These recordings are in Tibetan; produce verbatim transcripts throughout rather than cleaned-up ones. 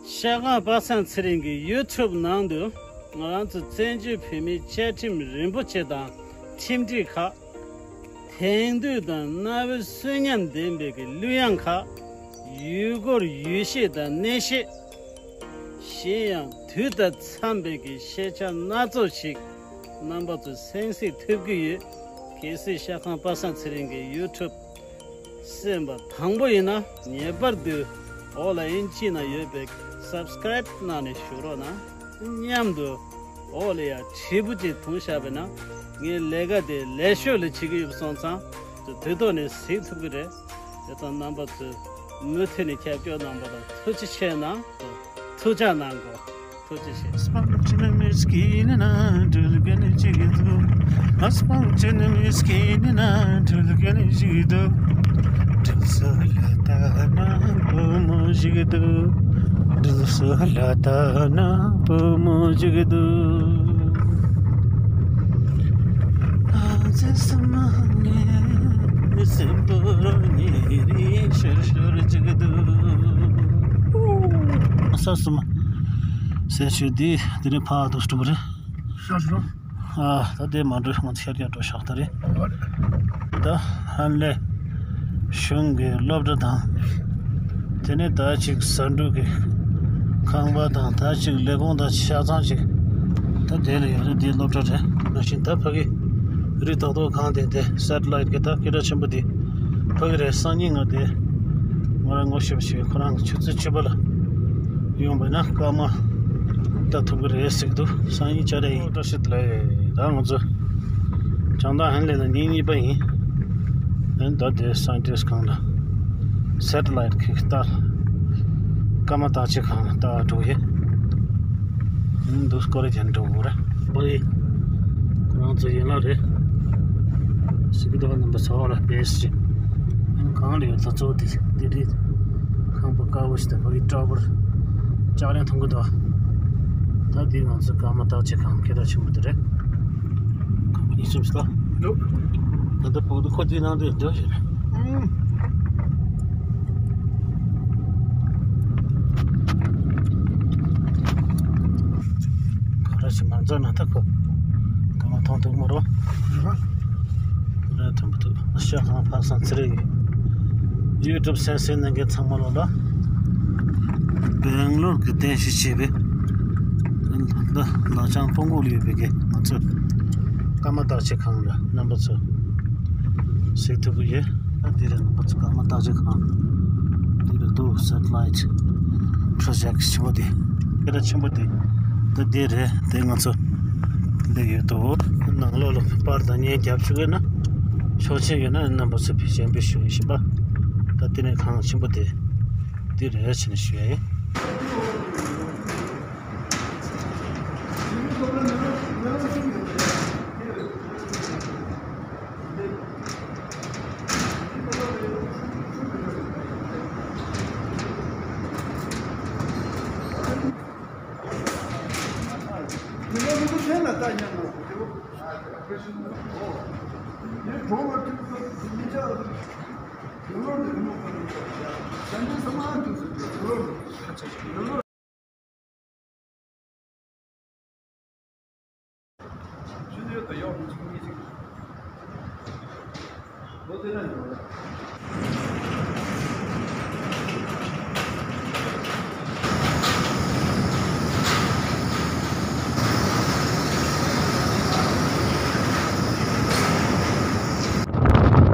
ཤ་ཁང་པ་སངས་ཚེ་རིང་གི་ཡུ་ཊུབ་ནང་དུ་ང་རང་ཚོ་བཙན་བྱོལ་བོད་མིའི་བཅའ་ཁྲིམས་རིན་པོ་ཆེ་དང་ཁྲིམས་སྒྲིག་ཁག་དེང་དུས་དང་གནའ་བོའི་གསོན་ཉམས་ལྡན་པའི་གི་གླུ་དབྱངས་ཁག་ཡུལ་སྐོར་ཡུལ་གཤིས་དང་གནས་གཤིས། གཞན་ཡང་དུས་དང་འཚམས་པའི་གི་ཤེས་བྱ་སྣ་ཚོགས་ཤིག་རྣམ་པ་ཚོས་གསན་གཟིགས་ཐུབ་ཀྱི་ཡོད། གལ་སྲིད་ཤ་ཁང་པ་སངས་ཚེ་རིང་གི་ཡུ་ཊུབ་གསན་པ་དང་པོ་ཡིན་ན་ངེས་པར་དུ་འོག་ལ་དབྱིན་ཇི་ནང་ཡོད་པའི་སབ་སི་ཀ་རེབ་གནང་ནས་བཞུགས་རོགས་གནང་། མཉམ་དུ་འོག་ལ་ཡ་དྲིལ་བུ་གཅིག་བརྡུངས་བཞག་པ་ན་ངའི་ལས་ཀ་དེ་ལས་ཤོས་ལ་བྱེད་ཀྱི་ཡོད་པ་སོང་ཙང་དུས་ཐོག་ནས་གཟིགས་ཐུབ་ཀྱི་རེད། དེ་དང་རྣམ་པ་ཚོས་མུ་མཐུད་ནས་རྒྱབ་སྐྱོར་གནང་པ་དང་ཐུགས་རྗེ་ཆེ་གནང་། ཐུགས་ཅག་གནང་དགོས། ཐུགས་རྗེ་ཆེ། ས་སུ་མ། སེ་ཤུ་དེ་དེ་རིང་ཕར་དུ་སྤྲུགས་པ་རེད། ཤ་ཤུ་རོ། ཨ། ད་དེ་མ་འགྲོ་ང་ཚོ་ཤར་རྒྱག་འགྲོ་ཤག་ད་རེད། ད་ཧན་ལེ་གཞུང་གི་སློབ་གྲྭ་དང་། དེ་ནས་ད་ཅིག་ཟ་འབྲུ་གི་ཁང་པ་དང་ད་ཅིག་ལས་ཁུངས་དང་ཆ་ཚང་ཅིག་ད་དེ་ལ་ཡོད་རེད། དེ་སློབ་གྲྭ་རེད། ནང་བཞིན་ད་ཕ་གི་རི་ཏག་ཏོག་གང་དེ་དེ་སེ་ཊི་ལའིཊ་གི་ད་སྐད་གྲགས་ཆེན་པོ་དེ་ཕ་གི་རེད། སང་ཉིན་ང་དེ་ང་རང་ངོ་ཤེས་པ་ཞིག་ཁོ་རང་ཆུ་ཚོད་བཅུ་པ་ལ་ཡོང་བ་ན་སྐར་མ་ལྟ་ཐུབ་ཀྱི་རེད་ཟེར་གི་འདུག་སང་ཉིན་བཅར་ཡ་ཡིན། བཀྲ་ཤིས་བདེ་ལེགས། ད་ང་ཚོ་བྱང་ཐང་ཧན་ལེ་ལ་ཉིན་གཉིས་པ་ཡིན། ཨན་ད་དེ་སའེན་ཊིསི་ཁང་ལ་སེ་ཊི་ལའིཊ་གི་ལྟ་སྐར་མ་བརྟག་དཔྱད་ཁང་ལ་ལྟ་འགྲོ་ཡིན། ཨན་འདུག་སྐོར་ར་རྒྱག་འགྲོ་དགོས་རེད། པ་ཡི་ཁོ་རང་ཚོ་ཡན་ལག་རེད། ཟེར་གི་འདུག་རྣམ་པ་ཚོ་ལ་བེ་སི་ཅིག་ཨ་ནི་གང་ལ་ཡོད་ད་གཙོ་བོ་དེ་དེ་རེད། ཁང་པ་དཀར་པོ་ཞིག་དང་ཕ་གི་ཊ་ཝར་ལྕགས་ལན་མཐོང་གི་འདུག་ད་འདི་ང་ཚོ་སྐར་མ་བརྟག་དཔྱད་ཁང་སྐད་གྲགས་ཆེན་པོ་དེ་རེད། ཁང་པ་གཉིས་གསུམ་ཞིག་ལ་འདུག་ད་ལྟ་བོད་དུ་ཁོ་དེའི་ནང་དུ་འདུག་ཞེས་རེད། ག་རེ་ཞིག་མ་འཛོལ་ན་ད་ཁོ་སྐར་མ་མཐོང་ཐུབ་མ་རོ། རེད་མཐོང་ཐུབ། ཤ་ཁང་པ་སངས་ཚེ་རིང་གི་ཡུ་ཊུབ་གསན་གཟིགས་གནང་མཁན་ཚང་མ་ལོ་ལ། སྦེང་ལོར་གྱི་རྟེན་གཞི་བྱས་པའི་ད་ལ་ལག་བྱང་ཕུང་ཁུག་ལ་ཡོད་པའི་གི་ང་ཚོ་སྐར་མ་བརྟག་དཔྱད་ཁང་ལ་རྣམ་པ་ཚོ་གཟིགས་ཐུབ་ཀྱི་ཡོད། ད་འདི་རེད་རྣམ་པ་ཚོ་སྐར་མ་བརྟག་དཔྱད་ཁང་། འདི་རེད་འདུག་སེ་ཊི་ལའིཊ་པྲོ་ཇེག་ཆེན་པོ་དེ། སྐད་གྲགས་ཆེན་པོ་དེ། ད་འདི་རེད་དེ་ང་ཚོ་སླེབས་ཡོད་དོ། ནང་ལོགས་ལ་པར་དང་བརྙན་རྒྱབ་བཅུག་ཡོད་ན། ཆོག་མཆན་ཡོད་ན་རྣམ་པ་ཚོ་ཕེབས་ཞེས་འབོད་ཞུ་ཡི་ཞིམ་པ། ད་དེ་ནས་ཁང་ཆེན་པོ་དེ། འདི་རེད་ཟེར་ནས་ཞུ་ཡ་ཡིན།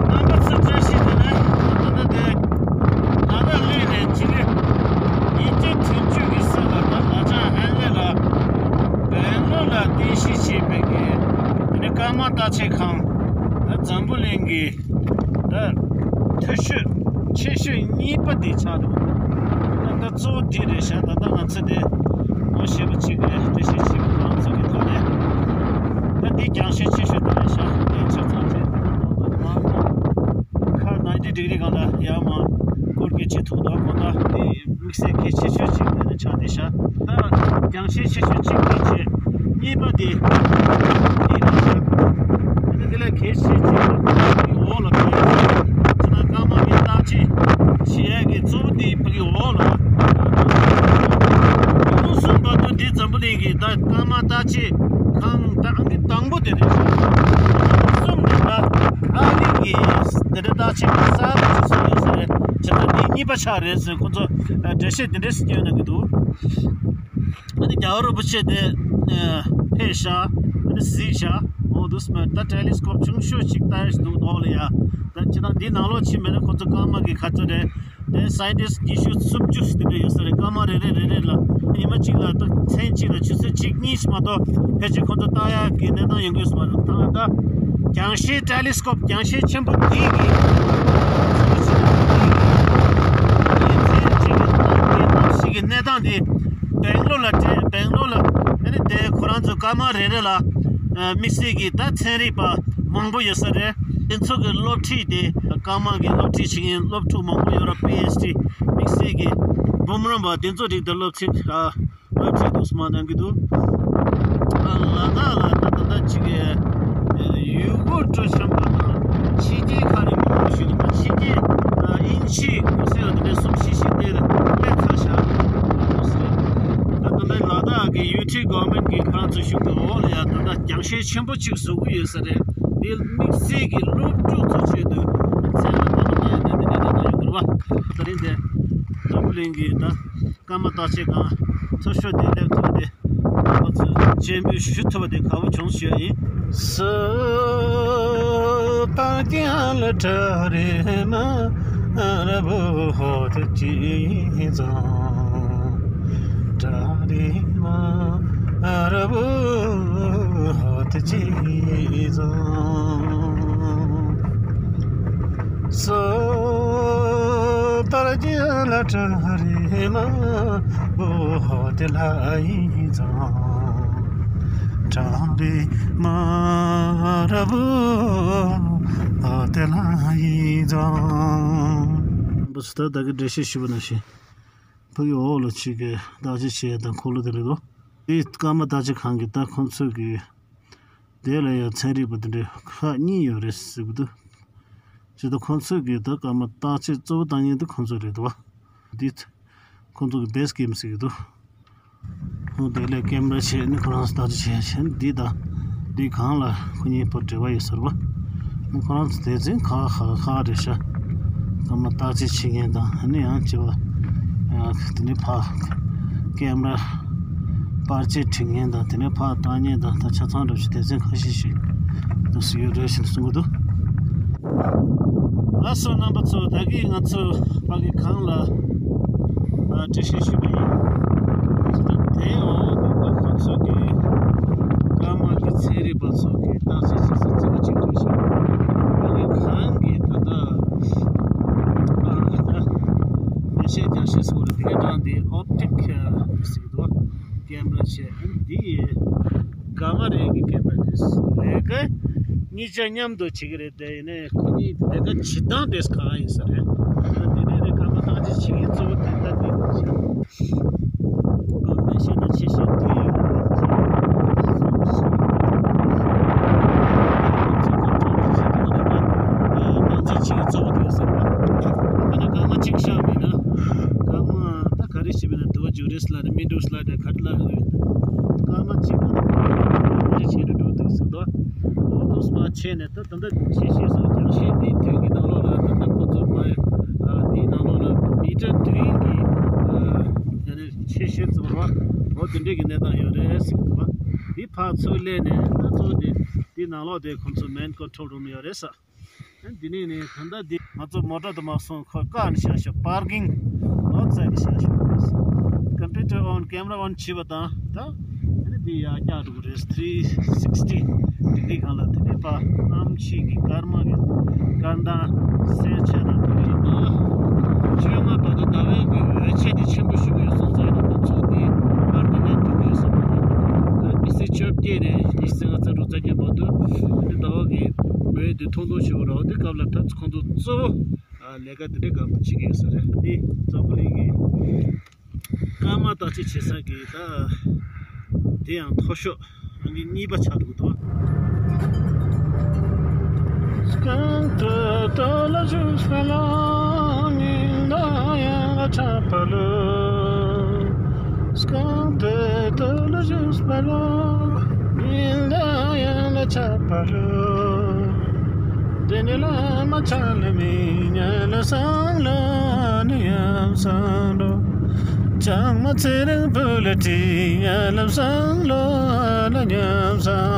རྣམ་པ་ཚོ་བཀྲ་ཤིས་བདེ་ལེགས། ད་ལྟ་དེ་ད་ལྟ་གླུད་ནས་ཕྱི་ལོ་ཉིས་བརྒྱ་དྲུག་ཅུ་གི་སྲིད་ལ་ད་ལ་ཅང་ཧན་ལེ་ལ་སྦེང་ལོར་ལ་རྟེན་གཞི་བྱས་པའི་གི་དེ་ནས་སྐར་མ་བརྟག་དཔྱད་ཁང་ད་འཛམ་བུ་གླིང་གི་ད་མཐོ་ཤོས་ཆེ་ཤོས་གཉིས་པ་དེ་ཆགས་འདུག་ད་ལྟ་གཙོ་བོ་དེ་རེད་ཤག་ད་ལྟ་ང་ཚོ་དེ་ངོ་ཤེས་པ་གཅིག་གིས་འགྲེལ་བཤད་བྱས་པ་ང་ཚོ་གི་ཐོག་ནས་ད་འདི་རྒྱང་ཤེལ་ཆེ་ཤོས་དེ་རེད་ཤག་ལན་ཆ་ཚང་བྱས་ཁ་ནའིན་ཊི་ཌི་གྷི་རི་སྒང་ལ་ཡར་མར་སྐོར་སྐྱོད་བྱེད་ཐུབ་འདུག་ཁོ་ན་དེ་དམིགས་བསལ་གལ་ཆེ་ཤོས་གཅིག་དེ་ནི་ཆགས་བསྡད་ཤག་ད་རྒྱང་ཤེལ་ཆེ་ཤོས་གཅིག་དེ་བྱས། གཉིས་པ་དེ། དེ་ལ་གལ་ཆེ་ཆེ་ཕ་གི་འོག་ལ་ཕ་གི་ཚོ་ན་སྐར་མ་གི་བརྟག་དཔྱད་བྱེད་ཡས་ཀྱི་གཙོ་བོ་དེ་ཕ་གི་འོག་ལ། གཅིག་གི་ས་རུ་གཅིག་སོང་ཡོད་ས་རེད། བྱས་ཙང་འདི་གཉིས་པ་ཆགས་རེད་ཟེར་ཁོ་ཚོ་འགྲེལ་བཤད་འདི་འདྲས་སུ་སྐྱོན་གནང་གི་འདུག་ཨ་ནི་རྒྱལ་བ་རིན་པོ་ཆེ་དེ་ཕེབས་ཤག་ཨ་ནི་གཟིགས་ཤག་འོ་འདུག་སེ་མ་ད་ཊེ་ལི་སི་ཀོབ་ཆུང་ཤོས་ཅིག་ལྟ་ཡ་ཞིག་འདུག་འདུག་ལ་ཡ། ད་ཅི་ད་འདི་ནང་ལོགས་ཕྱིན་མེད་ན་ཁོ་ཚོ་སྐར་མ་གི་ག་ཚོད་རེད། དེ་སའེན་ཊིསི་ཉི་ཤུ་སུམ་ཅུ་ཞིག་དེ་འདྲ་ཡོད་ས་རེད། སྐར་མ་རེ་རེ་རེ་རེ་ལ་ཉི་མ་གཅིག་ལ་ད་མཚན་གཅིག་ལ་ཆུ་ཚོད་གཅིག་གཉིས་ཤིག་མ་གཏོགས་ཕལ་ཆེར་ཁོ་ཚོ་ལྟ་ཡག་གི་གནས་སྟངས་ཡོང་གི་ཡོད་ས་མ་རེད། ད་ད་རྒྱང་ཤེལ་ཊེ་ལི་སི་ཀོབ་རྒྱང་ཤེལ་ཆེན་པོ་འདི་གི་ཉིན་མཚན་གཅིག་གི་གནས་སྟངས་འདི་སྦེང་ལོར་ལ་སྤྲད། སྦེང་ལོར་ལ་ཨ་ནི་དེ་ཁོ་རང་ཚོ་སྐར་མ་རེ་རེ་ལ་དམིགས་བསལ་གྱི་ད་ཚན་རིག་པ་མང་པོ་ཡོད་ས་རེད། དེ་ཚོ་གི་སློབ་ཁྲིད་དེ་སྐར་མ་གི་སློབ་ཁྲིད་བྱེད་མཁན་སློབ་ཕྲུག་མང་པོ་ཡོད་ར། པི་ཨེཆ་ཌི་དམིགས་བསལ་གྱི་འབུམ་རམས་པ་དེ་ཚོ་རིགས་དེ་སློབ་ཚན་སློབ་ཁྲིད་དུ་སྨོན་ལམ་གནང་གི་འདུག་ཨ་ལ་དྭགས་ལ་ད་ལྟ་ད་ཅིག་ཡུལ་སྐོར་སྤྲོ་འཆམ་པ་དང་ཕྱི་རྒྱལ་ཁག་ནས་མི་མང་ཞིག་ད་ཕྱི་རྒྱལ་དབྱིན་ཇི་གོ་སེ་ཡང་དེ་འདྲའི་གསུམ་བཞི་བཞི་དེར་སླེབས་ཚར་ཤག་ད་ལྟ་ལ་དྭགས་ཀྱི་ཡུ་ཊི་གོ་མེན་གྱི་ཁོ་རང་ཚོ་གཞུང་གི་འོག་ལ་ཡང་ད་ལྟ་རྒྱང་ཤེལ་ཆེན་པོ་གཅིག་བཟོ་གི་ཡོད་ས་རེད། དེ་དམིགས་བསལ་གྱི་སློབ་ཕྲུག་ཚོ་ཆེད་དུ་ཚན་ལ་ད་ལྟ་ཡང་དེ་འདྲ་ཡོང་གི་རེད་བ། ད་རིང་དེ་འཛམ་བུ་གླིང་གི་ད་སྐར་མ་བརྟག་དཔྱད་ཁང་ཚོ་ཤོ་དེ་སླེབས་ཐུབ་པ་དེ་ཁོ་ཚོས་སྤྱན་འབུལ་ཞུ་ཐུབ་པ་དེ་དགའ་པོ་བྱུང་ཞུ་ཡ་ཡིན། བུ་སུ་ད་ད་གི་འགྲེལ་བཤད་ཞུས་པ་ནང་བཞིན་ཕ་གི་འོག་ལ་ཅིག་གི་བརྟག་དཔྱད་བྱེད་ཡ་དང་འཁོར་ལོ་དེ་རེད་དོ། དེ་སྐར་མ་བརྟག་དཔྱད་ཁང་གི་ད་ཁོང་ཚོས་གི་དེ་ལ་ཡང་ཚན་རིག་པ་དེ་འདྲའི་ཁག་གཉིས་ཡོད་རེད་ཟེར་གི་འདུག་ཇི་ལྟར་ཁོང་ཚོས་གི་ད་སྐར་མ་བརྟག་དཔྱད་གཙོ་བོ་བཏང་མཁན་དེ་ཁོང་ཚོ་རེད་འདུག་བ། འདི་ཁོང་ཚོ་གི་བེ་སི་ཀེམ་ཟེར་གི་འདུག་ཁོང་དེ་ལས་ཀེམ་ར་བྱས་ནི་ཁོ་རང་ཚོ་བརྟག་དཔྱད་བྱས་བྱས་ནི་འདི་དང་འདི་གང་ལ་ཁོ་གཉིས་བར་འབྲེལ་བ་ཡོད་ཟེར་བ། ནི་ཁོ་རང་ཚོ་སྡེ་ཚན་ཁག་ཁག་ཁག་རེད་ཤག་སྐར་མ་བརྟག་དཔྱད་བྱེད་མཁན་དང་ནི་ཡང་བྱེད་པ་དེ་ནི་ཕ་ཀེམ་ར་པར་ཆས་འཁྲིད་མཁན་དང་དེ་ནས་ཕར་བཏང་མཁན་དང་ད་ཆ་ཚང་འདྲ་བོ་ཞིག་སྡེ་ཚན་ཁ་ཤས་ཤིག་འདུག་སེ་ཡོད་རེད་ཟེར་ནས་གསུང་གི་འདུག་ལགས་སོ་རྣམ་པ་ཚོ། ད་གིན་ང་ཚོ་ཕ་གི་གང་ལ་ཨ་འགྲེལ་བཤད་ཞུས་པ་ཡིན། ད་དེའི་འོག་ཏུ་ད་ཁོ་ཚོ་གི་སྐར་མ་གི་ཚན་རིག་པ་ཚོ་གི་བརྟག་དཔྱད་བྱེད་ས་གཙོ་བོ་གཅིག་ཏུ་བྱས། ཕ་གི་གང་གི་ད་ལྟ་ཨ་ད་མེ་ཤེལ་རྒྱང་ཤེལ་སོགས་ལ་དེ་ག་དྲངས་ཏེ་ཨོབ་ཊིག་ཟེར་གི་འདུག་ཀེམ་ར་བྱས། འདི་ཡི་ག་མ་རེད་ཀྱི་ཀེམ་ར་དེ་ལས་ཀ་གཉིས་ཆ་མཉམ་དུ་བྱེད་ཀྱི་རེད། དེ་ཡིན་ནའི་ཁོ་གཉིས་ལས་ཀ་བྱེད་སྟངས་དེ་གང་ཡིན་ས་རེད། དེ་ནས་རེད། སྐར་མ་བརྟག་དཔྱད་བྱེད་མཁན་གཙོ་བོ་དེ་ལྟ་དེ་རེད་ཤག་མེ་ཤེལ་དང་ཆེ་ཤེལ་དེ་ཡོད་རེད། སྟངས་འཛིན་བྱེད་མཁན་གཙོ་བོ་དེ་ཡོད་ས་རེད། ད་ནི་སྐར་མ་གཅིག་བཞག་པ་ཡིན་ན་སྐར་མ་ད་ག་རེ་བྱེད་པ་ཡིན་ན། དུ་བ་འཇུག་རེས་ལ་རེ་མི་འདུག་ལ་རེ་ག་རེ་ལ་རེ་སྐར་མ་གཅིག་ག་ལ་རེ་བྱེད་དུ་འགྲོ་འདུག་ཟེར་དོ། འོ་དུ་སྨ་བྱས་ནས་ད་ད་ལྟ་ཆེ་ཤེལ་སོགས་རྒྱང་ཤེལ་འདིའི་དུས་ཀྱི་ནང་ལོགས་ལ་ད་ལྟ་ཁོ་ཚོ་མ་ཨ་འདིའི་ནང་ལོགས་ལ་མི་ཊར་བདུན་གྱི་ཨ་ཡ་ནི་ཆེ་ཤེལ་ཚོ་ར་འོ་དེ་འདྲས་ཀྱི་གནས་སྟངས་ཡོད་རེད་ཟེར་གི་འདུག་བ། འདི་ཕར་ཚུར་སླེབས་ནས་ད་གཙོ་བོ་དེ་འདི་ནང་ལོགས་དེ་ཁོ་ཚོ་མེན་ཀོན་ཊོལ་རུམ་ཡོད་རེད་ས། འདི་ནས་ནི་ད་ལྟ་འདི་ང་ཚོ་མོ་ཊ་དུ་མ་སོང་ཁོ་བཀག་ནས་བཞག་ཤོག་པར་ཀིང་ཨའུ་ཊི་སའེ་ཌི་བཞག་ཤོག་ཀམ་པུ་ཊར་ཨོན་ཀེམ་ར་ཨོན་བྱས་པ་དང་ད་ནི་འདི་ཡར་བཀྱག་འགྲོ་གི་རེད། ཐི་རི་སིག་སི་ཊི་ཌི་གྷི་རི་སྒང་ལ་དེ་ནས་ཕར་གནམ་གཤིས་ཀྱི་སྐར་མ་གི་སྐར་མདའ་གསལ་ཆ་དང་དེ་ནས་ད་བཅོ་ལྔ་བར་དུ་ཟླ་བའི་གི་འོད་ཆས་དེ་ཆེན་པོ་ཞུ་གི་ཡོད་སོང་ཙང་ནི་ཁོ་ཚོ་དེ་པར་དེ་ལེན་ཐུབ་ཀྱི་ཡོད་སོང་། ད་མི་ཚེས་བཅོ་བརྒྱད་ནས་ཉི་ཤུ་རྩ་ལྔ་རྩ་དྲུག་རྩ་བརྒྱད་བར་དུ་ནི་ཟླ་བ་གི་འོད་དེ་ཐུང་ཐུང་ཞིག་རོ། དེ་སྐབས་ལ་ད་ཁོང་ཚོ་གཙོ་བོ་ཨ་ལས་ཀ་དེ་འདྲའི་སྒང་དུ་བྱེད་ཀྱི་ཡོད་ས་རེད། འདི་འཛམ་བུ་གླིང་གི་སྐར་མ་བརྟག་དཔྱད་བྱེད་ས་གི་ད་དེ་ཡང་མཐོ་ཤོས་ཨ་ནི་གཉིས་པ་ཆགས་འདུག་ད། དེ་ནས་བླ་མ་ཆགས་ལ་མི་ཉལ་ལ་སང་ལོ་ནི་ཡམ་སང་འགྲོ། ལྕང་མ་ཚེ་རིང་བུ་ལ་དྲིས་ཉལ་ལ་སང་ལོ་ལ་ཉམ་སང་